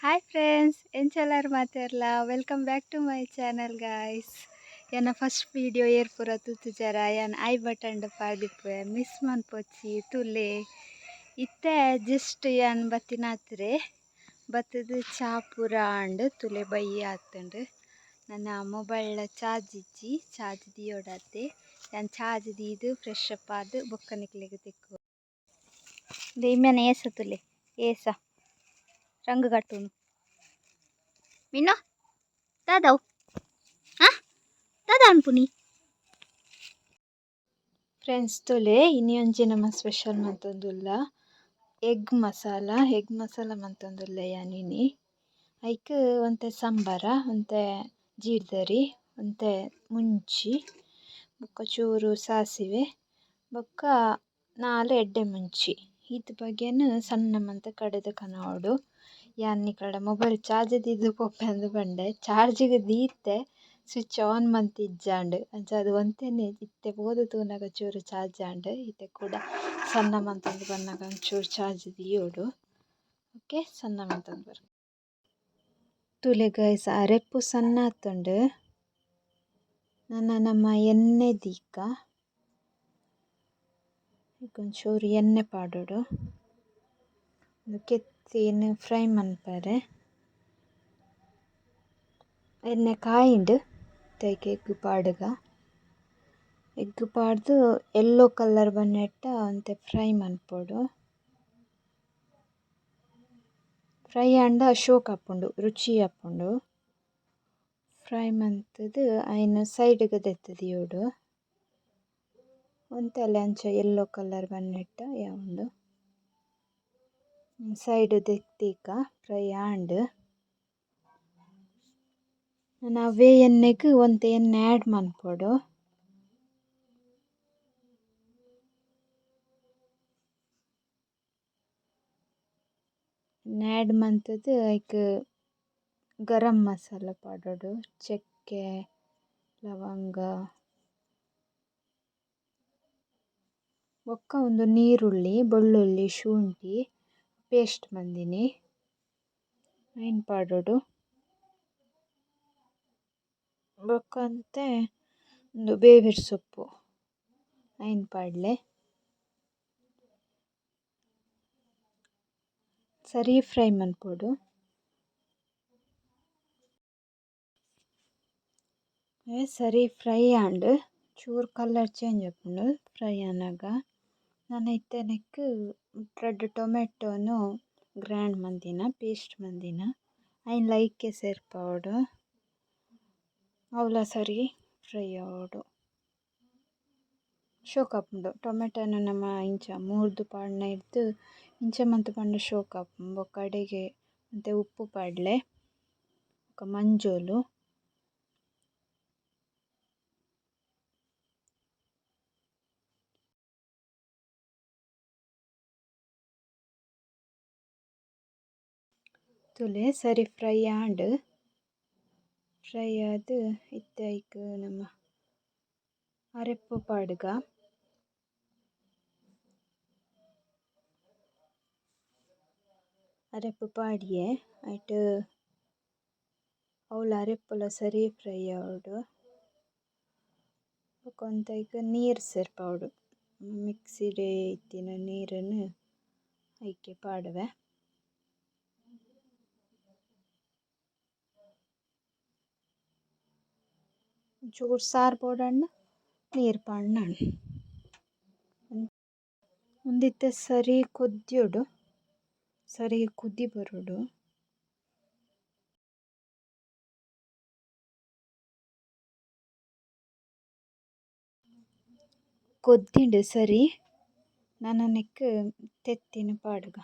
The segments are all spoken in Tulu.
ಹಾಯ್ ಫ್ರೆಂಡ್ಸ್, ಎಂಚಲಾರ್ ಮಾತೆರ್ಲ? Welcome back to my channel, guys. ಎನ್ನ ಫಸ್ಟ್ ವೀಡಿಯೋ ಏರ್ ಪೂರ ತೂತುಜರ, ಯಾನ್ I button ಪಾಡ್ದಿಪ್ಪುವೆ, ಮಿಸ್ ಮನ್ಪೊಚ್ಚಿ, ತೂಲೆ. ಇತ್ತೆ ಜಸ್ಟ್ ಯಾನ್ ಬತ್ತಿನಾತ್ರೆ. ಬತ್ತುದು ಚಾ ಪೂರ ಆಂಡ್. ತೂಲೆ, ಬಯ್ಯ ಆತುಂಡು. ನನ್ನ ಮೊಬೈಲ್ ಚಾರ್ಜ್ ಇಜ್ಜಿ, ಚಾರ್ಜ್ ದಿಯೋಡಾತೆ. ಯಾನ್ ಚಾರ್ಜ್ ದೀದ್ ಫ್ರೆಶ್ ಅಪ್ ಆದ್ ಬೊಕ್ಕ ನಿಕ್ಲೆಗ್ ತಿಕ್ಕುವೆ. ಇಂಬೆನ ಏಸ ತೂಲೆ, ಏಸ ರಂಗ್ ಕಟ್ಟುನು. ಮಿನ್ನು, ದಾದವು? ಆ ದಾದ ಅನ್ಪುನಿ? ಫ್ರೆಂಡ್ಸ್, ತೂಲೆ, ಇನಿ ಒಂಜಿ ನಮ ಸ್ಪೆಷಲ್ ಮಂತೊಂದುಲ್ಲ ಎಗ್ ಮಸಾಲ. ಎಗ್ ಮಸಾಲ ಮಂತೊಂದುಲ್ಲೆ ಯಾನ್ ಇನಿ. ಐಕ್ ಒಂತೆ ಸಾಂಬಾರ, ಒಂತೆ ಜೀರ್ದರಿ, ಒಂತೆ ಮುಂಚಿ, ಬೊಕ್ಕ ಚೂರು ಸಾಸಿವೆ, ಬೊಕ್ಕ ನಾಲ್ ಎಡ್ಡೆ ಮುಂಚಿ, ಈತ್ ಬಗೆನ್ ಸಣ್ಣ ಮಂತ್ ಕಡೆದ್ ಕನವೊಡು. ಯಾನ್ ನಿಕಲ್ಡ ಮೊಬೈಲ್ ಚಾರ್ಜ್ ದೀದ್ ಪೋಪೆ ಅಂದ್ ಪಂಡೆ. ಚಾರ್ಜ್ ಗ್ ದೀತೆ, ಸ್ವಿಚ್ ಆನ್ ಮಂತಿಜ್ಜಾಂಡ್. ಅಂಚಾದ್ ಒಂತೆನೆ ಇತ್ತೆ ಪೋದು ತೂನಗ ಚೂರು ಚಾರ್ಜ್ ಆಂಡ್. ಇತ್ತೆ ಕುಡ ಸಣ್ಣ ಮಂತೊಂದು ಬನ್ನಗ ಒಂಚೂರು ಚಾರ್ಜ್ ದೀಯೊಡು. ಓಕೆ, ಸಣ್ಣ ಮಂತೊಂದು ಬರ್ಕ. ತೂಲೆ ಗೈಸ್, ಅರೆಪು ಸಣ್ಣ ಆತುಂಡು. ನನ ನಮ ಎಣ್ಣೆ ದೀಕ. ಒಂಚೂರು ಎಣ್ಣೆ ಪಾಡೊಡು. ಉಂದು ಕೆತ್ತಿನ್ ಫ್ರೈ ಮನ್ಪರೆ. ಎಣ್ಣೆ ಕಾಯಿಂಡ್, ಐಕ್ ಎಗ್ಗ್ ಪಾಡುಗ. ಎಗ್ಗ್ ಪಾಡ್ದ್ ಎಲ್ಲೋ ಕಲರ್ ಬನ್ನೆಟ್ಟ ಒಂತೆ ಫ್ರೈ ಮನ್ಪೊಡು. ಫ್ರೈ ಆಂಡ ಶೋಕು ಆಪುಂಡು, ರುಚಿ ಆಪುಂಡು. ಫ್ರೈ ಮಂತುದು ಐನ್ ಸೈಡ್ ಗ್ ದೆತ್ತ್ ದೀವೊಡು. ಒಂತೆಲೆ ಅಂಚ ಎಲ್ಲೋ ಕಲರ್ ಬನ್ನೆಟ್ಟ ಯಾವುಂಡು. ಸೈಡ್ ದೆತ್ತ್ ದೀಕ, ಫ್ರೈ ಆಂಡ್. ನನ ಅವ್ವೆ ಎಣ್ಣೆಗ್ ಒಂತೆ ಎಣ್ಣೆ ಆಡ್ ಮನ್ಪೊಡು. ಎಣ್ಣೆ ಆಡ್ ಮಂತುದು ಐಕ್ ಗರಂ ಮಸಾಲ ಪಾಡೊಡು, ಚಕ್ಕೆ, ಲವಂಗ. ಬೊಕ್ಕ ಉಂದು ನೀರುಳ್ಳಿ, ಬೊಳ್ಳುಳ್ಳಿ, ಶುಂಠಿ ಪೇಸ್ಟ್ ಮಂದಿನಿ, ಐನ್ ಪಾಡೊಡು. ಬೊಕ್ಕ ಒಂತೆ ಉಂದು ಬೇವಿನ ಸೊಪ್ಪು, ಐನ್ ಪಾಡ್ಲೆ. ಸರಿ ಫ್ರೈ ಮನ್ಪೊಡು. ಸರಿ ಫ್ರೈ ಆಂಡ್. ಚೂರು ಕಲರ್ ಚೇಂಜ್ ಆಪುಂಡು ಫ್ರೈ ಆನಗ. ನನ ಇತ್ತೆ ನೆಕ್ಕ್ ರಡ್ಡ್ ಟೊಮೆಟೊನು ಗ್ರೈಂಡ್ ಮಂದಿನ, ಪೇಸ್ಟ್ ಮಂದಿನ, ಐನ್ಲ ಐಕೆ ಸೇರ್ಪಾವೊಡು. ಅವ್ಲ ಸರಿ ಫ್ರೈ ಆವೊಡು. ಶೋಕು ಆಪುಂಡು. ಟೊಮೆಟೊನು ನಮ ಇಂಚ ಮೂರ್ದು ಪಾಡ್ನೆರ್ದ್ ಇಂಚ ಮಂತ್ ಪಾಂಡ ಶೋಕು ಆಪುಂಡು. ಬೊಕ್ಕ ಅಡೆಗೆ ಒಂತೆ ಉಪ್ಪು ಪಾಡ್ಲೆ, ಬೊಕ್ಕ ಮಂಜೊಲು. ತೂಲೆ, ಸರಿ ಫ್ರೈ ಆಂಡ್. ಫ್ರೈ ಆದ್ ಇತ್ತೆ ಐಕ್ ನಮ ಅರೆಪು ಪಾಡುಗ. ಅರೆಪು ಪಾಡಿಯೆ. ಐಟ್ ಅವ್ಲು ಅರೆಪುಲ ಸರಿ ಫ್ರೈ ಆವೊಡು. ಬೊಕ ಒಂತೆ ಐಕ್ ನೀರ್ ಸೇರ್ಪಾವೊಡು. ಮಿಕ್ಸಿಡ್ ಇತ್ತಿನ ನೀರುನು ಐಕೆ ಪಾಡುವೆ. ಒಂಚೂರು ಸಾರ್ ಬೋಡಾಂಡ ನೀರ್ ಪಾಡ್ಂಡ ಆಂಡ್. ಉಂದು ಇತ್ತೆ ಸರಿ ಕೊದ್ಯೊಡು, ಸರಿ ಕುದಿ ಬರೊಡು. ಕೊದ್ದಿಂಡ್ ಸರಿ. ನನ ನೆಕ್ಕ್ ತೆತ್ತಿನ್ ಪಾಡುಗ.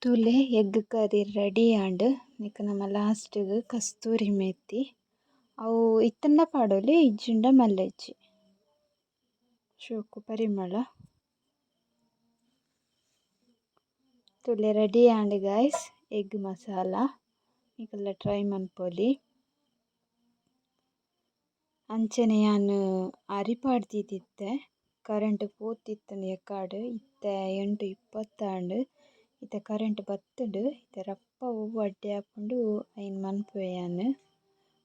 ತೂಲೆ, ಎಗ್ ಕರಿ ರೆಡಿ ಆಂಡ್. ನೆಕ್ಕ್ ನಮ ಲಾಸ್ಟ್ ಗ್ ಕಸ್ತೂರಿ ಮೇಥಿ, ಅವು ಇತ್ತ್ಂಡ ಪಾಡೊಲಿ, ಇಜ್ಜಿಂಡ ಮಲ್ಲೆಜ್ಜಿ. ಶೋಕು ಪರಿಮಳ. ತೂಲೆ, ರೆಡಿ ಆಂಡ್ ಗೈಸ್, ಎಗ್ ಮಸಾಲ. ನಿಕಲ್ನ ಟ್ರೈ ಮನ್ಪೊಲಿ. ಅಂಚನೆ ಯಾನ್ ಅರಿ ಪಾಡ್ದಿತ್ತಿತ್ತೆ ಕರೆಂಟ್ ಪೋತಿತ್ತುಂಡು ಎಕ್ಕಾಡ್ ಇತ್ತೆ 8:20 ಆಂಡ್. ಇತ್ತೆ ಕರೆಂಟ್ ಬತ್ತುಂಡು ಇತ್ತೆ ರಪ್ಪ ಒವ್ವು ಅಡ್ಡೆ ಆಪುಂಡು ಐನ್ ಮನ್ಪುವೆ ಯಾನ್.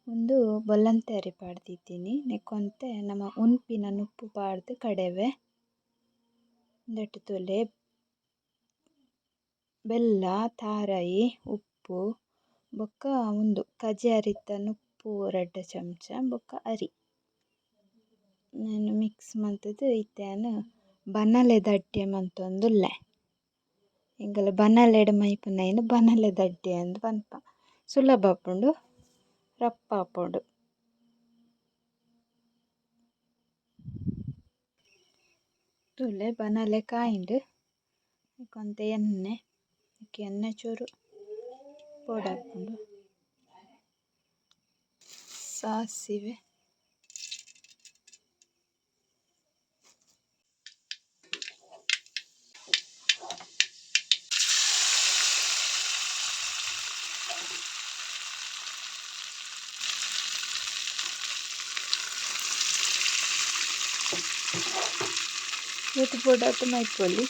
ಉಂದು ಬೊಲಂತೆ ಅರಿ ಪಾಡ್ದಿತ್ತೀನಿ ನೆಕ್ಕೊಂತೆ ನಮ ಉನ್ಪಿನ ನುಪ್ಪು ಪಾಡ್ದ್ ಕಡೆವೆ. ಉಂದೆಟ್ ತೂಲೆ ಬೆಲ್ಲ ತಾರಾಯಿ ಉಪ್ಪು ಬೊಕ್ಕ ಉಂದು ಕಜೆ ಅರಿತ ನುಪ್ಪು 2 ಚಮಚ ಬೊಕ್ಕ ಅರಿ. ನೆನ್ ಮಿಕ್ಸ್ ಮಂತುದು ಇತ್ತೆ ಯಾನ್ ಬನಲೆದ ಅಡ್ಡೆ ಮಂತೊಂದುಲ್ಲೆ. ಎಂಕುಲು ಬನಲೆಡ್ ಮೈಪುನೈನ್ ಬನಲೆದ ಅಡ್ಡೆ ಅಂದ್ ಪನ್ಪ. ಸುಲಭ ಆಪುಂಡು ರಪ್ಪ ಆಪುಂಡು. ತೂಲೆ ಬನಲೆ ಕಾಯಿಂಡ್ ಒಂತೆ ಎಣ್ಣೆ ಎಣ್ಣೆ ಚೂರು ಬೋಡಾಪುಂಡು. ಸಾಸಿವೆ. ಏತ್ ಬೋಡಾತ್ ಮೈಪೊಲಿ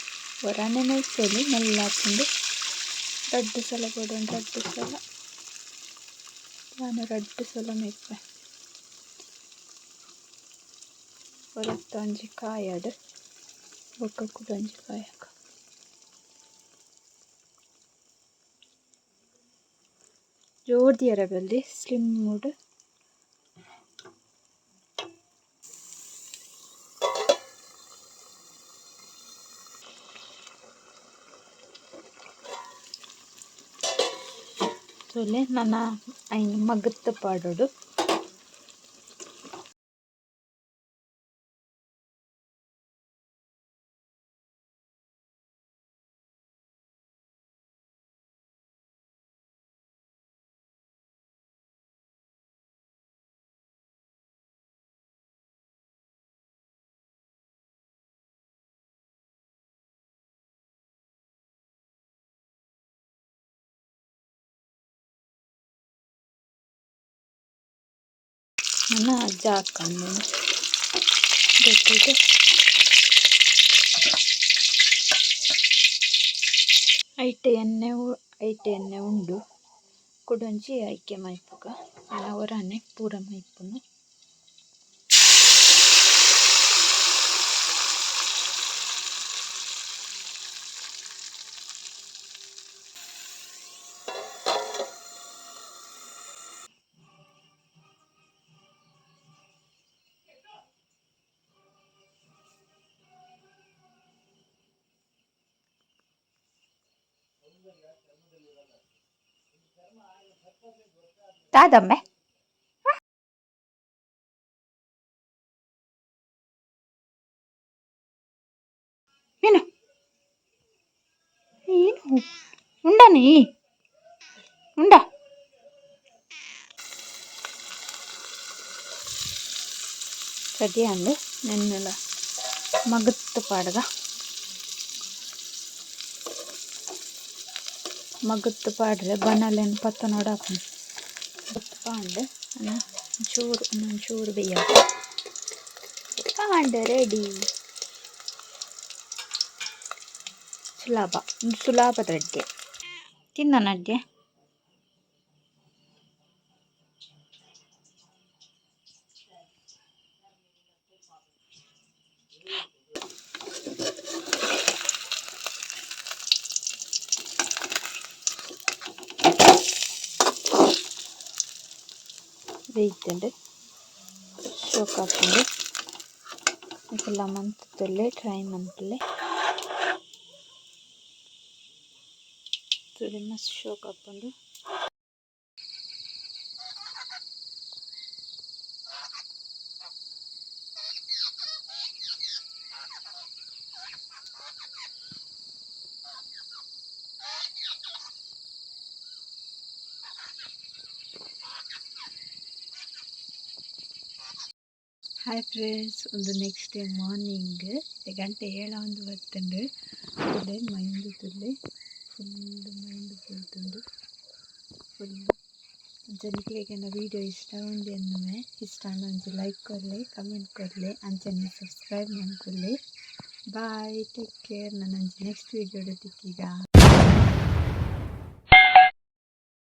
ಒರಾನೆ ಮೈಪೊಲಿ ಮಲ್ಲ ಆಪುಂಡು. ರಡ್ಡ್ ಸಲ ಬೋಡಾಂಡ ರಡ್ಡ್ ಸಲ ಯಾನ್ ರಡ್ಡ್ ಸಲ ಮೈಪುವೆ. ಒರತ್ತ ಒಂಜಿ ಕಾಯಡ್ ಬೊಕ್ಕ ಕುಡ ಒಂಜಿ ಕಾಯಕ. ಜೋರು ದೀಯೆರೆ ಬಲ್ಲಿ ಸ್ಲಿಮ್ ಡ್. ತೂಲೆ ನನ ಐನ್ ಮಗ್ತ್ ಪಾಡೊಡು. ನನ ಜಾಕಂದು ದೆತ್ತುದು ಐಟ್ ಎಣ್ಣೆ ಐಟ್ ಎಣ್ಣೆ ಉಂಡು ಕುಡೊಂಜಿ ಐಕೆ ಮೈಪುಗ ನನ ಒರಾನೆ ಪೂರ ಮೈಪುನು. ದಾದಮ್ಮೆ ಮೀನು ಏನು ಉಂಡನಿ ಉಂಡ ರೆಡಿ ಆಂಡ್ ನೆನ್ನೆಲ ಮಗತ್ ಪಾಡ್ಗ ಮಗತ್ ಪಾಡ್ರೆ ಬನಲೆನ್ ಪತ್ತೊನೊಡಾಪುಂಡು. ಪಾಂಡ್ ಚೂರು ಒಂಚೂರು ಬೇಯೊಡು ಆಂಡ್ ರೆಡಿ. ಸುಲಭ ಉಂದು ಸುಲಭದ ಅಡ್ಡೆ. ತಿನ್ನೋಣ ಅಡ್ಡೆ. ಬೇಯ್ತುಂಡು ಶೋಕು ಆಪುಂಡು. ನಿಕುಲ್ಲ ಮಂತುದುಲ್ಲೆ ಟ್ರೈ ಮನ್ಪುಲೆ. ತೂಲೆ ಮಸ್ತ್ ಶೋಕು ಆಪುಂಡು. ಹಾಯ್ ಫ್ರೆಂಡ್ಸ್, ಉಂದು ನೆಕ್ಸ್ಟ್ ಡೇ ಮಾರ್ನಿಂಗ್ ಗಂಟೆ ಏಳಾವೊಂದು ಬತ್ತುಂಡು. ತೂಲೆ ಮೈಂದ್ ತೂಲೆ ಫುಲ್ಲ್ ಮೈಂದ್ ಪೋತುಂಡು ಫುಲ್ಲ್. ಅಂಚ ನಿಕ್ಲೆಗ್ ಎನ್ನ ವಿಡಿಯೋ ಇಷ್ಟ ಆವೊಂದು ಎನ್ನುವೆ. ಇಷ್ಟ ಆಂಡ ಒಂಜಿ ಲೈಕ್ ಕೊರ್ಲೆ, ಕಮೆಂಟ್ ಕೊರ್ಲೆ, ಅಂಚನೆ ಸಬ್ಸ್ಕ್ರೈಬ್ ಮನ್ಪುಲೆ. Bye, take care. ನನೊಂಜಿ ನೆಕ್ಸ್ಟ್ ವಿಡಿಯೋಡ್ ತಿಕ್ಕಿಗ.